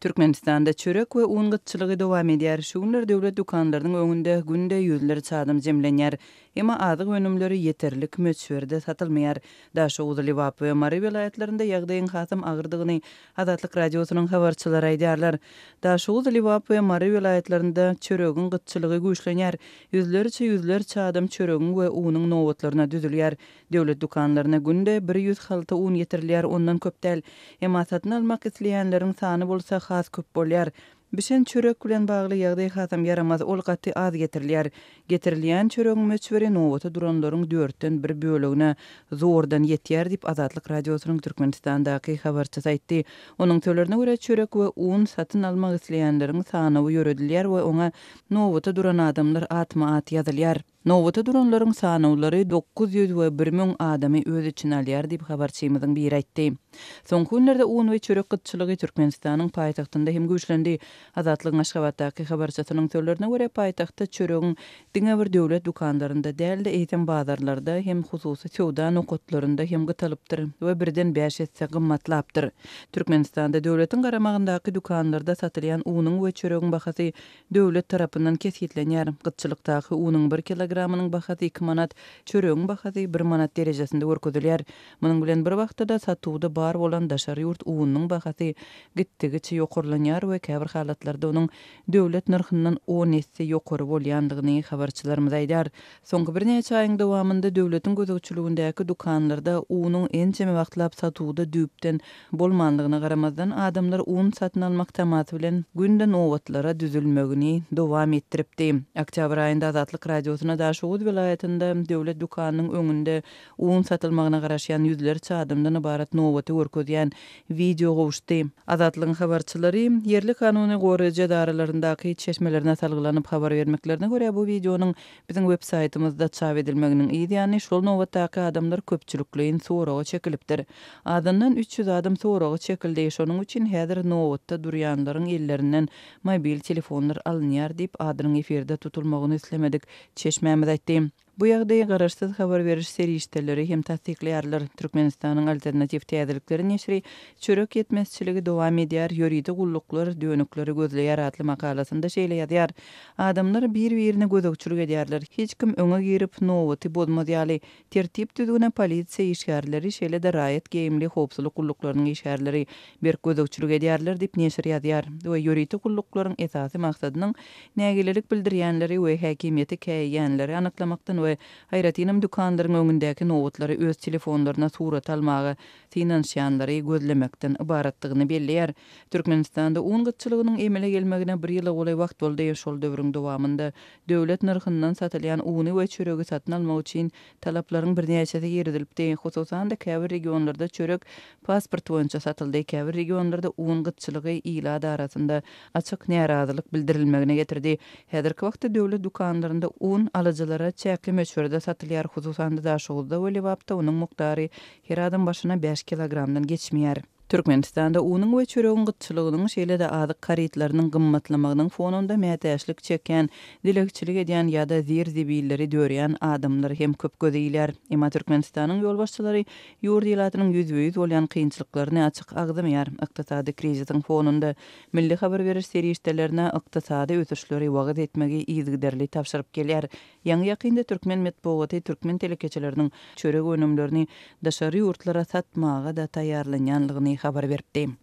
Türkmenistanda çörek we un gytçylygy dowam edýär. Şu günler döwlet dükanlarynyň öňünde günde ýüzlerçe adam jemlenýär. Emma azyk önümleri ýeterlik möçberde satylmaýar. Daşoguz, Lebap we Mary welaýatlarynda ýagdaýyň hasam agyrdygyny Azatlyk Radiosynyň habarçylary aýdýarlar. Daşoguz, Lebap we Mary welaýatlarynda çöregiň gytçylygy güýçlenýär. Ýüzlerçe ýüzlerçe adam çöregiň we unuň nobatlaryna düzülýär. Döwlet dükanlaryna günde 100 halta un getirilýär, ondan köp däl. Emma satyn almak isleýänleriň sany bolsa has köp bolýar. Bişen çörek bilen bagly ýagdaý hasam ýaramaz, ol gaty az getirilýär. Getirilýän çöregiň möçberi nobata duranlaryň dörtden bir bölegine zordan ýetýär diýip, Azatlyk Radiosynyň Türkmenistandaky habarçysy aýtdy. Onuň sözlerine görä, çörek we un satyn almak isleýänleriň sanawy ýöredilýär we oňa nobata duran adamlar atma-at ýazylýar. Nobata duranlaryň sanawlary 900 we 1000 adamy öz içine alýar diýip, habarçymyzyň biri aýtdy. Soňky günlerde un we çörek gytçylygy Türkmenistanyň paýtagtynda hem güýçlendi. Azatlygyň Aşgabatdaky habarçysynyň sözlerine görä, paýtagtda çöregiň diňe bir döwlet dükanlarynda däl-de, eýsem bazarlarda hem hususy söwda nokatlarynda hem gytalypdyr we birden bäş esse gymmatlapdyr. Türkmenistanda döwletiň garamagyndaky dükanlarda satylýan unuň we çöregiň bahasy döwlet tarapyndan kesgitlenýär. Gytçylykdaky unuň bir kilogramynyň bahasy iki manat, çöregiň bahasy bir manat derejesinde görkezilýär. Munuň bilen bir wagtda-da satuwda bar bolan daşary ýurt ununyň bahasy gitdigiçe ýokarlanýar we käbir halatlarda onuň döwlet nyrhyndan on esse ýokary bolýandygyny habarçylarymyz aýdýar. Soňky birnäçe aýyň dowamynda döwletiň gözegçiligindäki dükanlarda unuň ençeme wagtlap satuwda düýpden bolmanlygyna garamazdan, adamlar un satyn almak tamasy bilen günde nobatlara düzülmegini dowam etdiripdi. Oktýabr aýynda Azatlyk Radiosyna Daşoguz welaýatynda döwlet dükanynyň öňünde un satylmagyna garaşýan ýüzlerçe adamdan ybarat nobaty görkezýän wideo gowuşdy. Azatlygyň habarçylary ýerli kanuny goraýjy edaralaryndaky çeşmelerine salgylanyp habar bermeklerine görä, bu wideonyň biziň websaýtymyzda çap edilmeginiň yz ýany şol nobatdaky adamlar köpçülikleýin soraga çekilipdir. Azyndan 300 adam soraga çekildi, şonuň üçin häzir nobatda durýanlaryň ellerinden mobil telefonlar alynýar diýip, adynyň efirde tutulmagyny islemedik çeşmämiz aýtdy. Bu ýagdaýy garaşsyz habar beriş serişdeleri hem tassyklaýarlar. Türkmenistanyň Alternatiw täzelikleri neşiri Çörek ýetmezçiligi dowam edýär, ýörite gulluklar dönükleri gözleýär atly makalasynda şeýle ýazýar, Adamlar bir-birine gözegçilik edýärler. Hiç kim öňe girip, nobaty bozmaz ýaly, Tertip-düzgüne polisiýa işgärleri, şeýle-de raýat geýimli howpsuzlyk gulluklarynyň işgärleri berk gözegçilik edýärler diýip, neşir ýazýar we ýörite gulluklaryň esasy maksadynyň nägilelik bildirýänleri we häkimiýeti käýýänleri anyklamakdan we aýratynam dükanlaryň öňündäki nobatlary öz telefonlaryna surata almaga synanyşýanlary gözlemekden ybaratdygyny belleýär. Türkmenistanda un gytçylygynyň emele gelmegine bir ýyla golaý wagt boldy. Şol döwrüň dowamynda Döwlet nyrhyndan satylýan uny we çöregi satyn almak üçin talaplaryň birnäçesi girizilipdi. Hususan-da, käbir regionlarda çörek pasport boýunça satyldy, käbir regionlarda un gytçylygy ilat arasynda açyk närazylyk bildirilmegine getirdi. Häzirki wagtda döwlet dükanlarynda un alyjylara çäkli möçberde satylýar, hususan-da, Daşoguzda we Lebapda onuň mukdary her adam başyna bäş kilogramdan geçmeýär. Türkmenistanda unuň we çöregiň gytçylygynyň, şeýle-de azyk harytlarynyň gymmatlamagynyň fonunda mätäçlik çekýän, dilegçilik edýän ýa-da zir-zibilleri dörýän adamlar hem köp göze ilýär. Emma Türkmenistanyň ýolbaşçylary ýurt ilatynyň ýüzbe-ýüz bolýan kynçylyklaryny açyk agzamaýar. Ykdysady krizisiň fonunda milli habar beriş serişdelerine ykdysady ösüşleri wagyz etmegi yzygiderli tabşyryp gelýär. Ýaňy-ýakynda türkmen metbugaty türkmen telekeçileriniň çörek önümlerini daşary ýurtlara satmaga-da taýýarlanýanlygyny habar beripdi.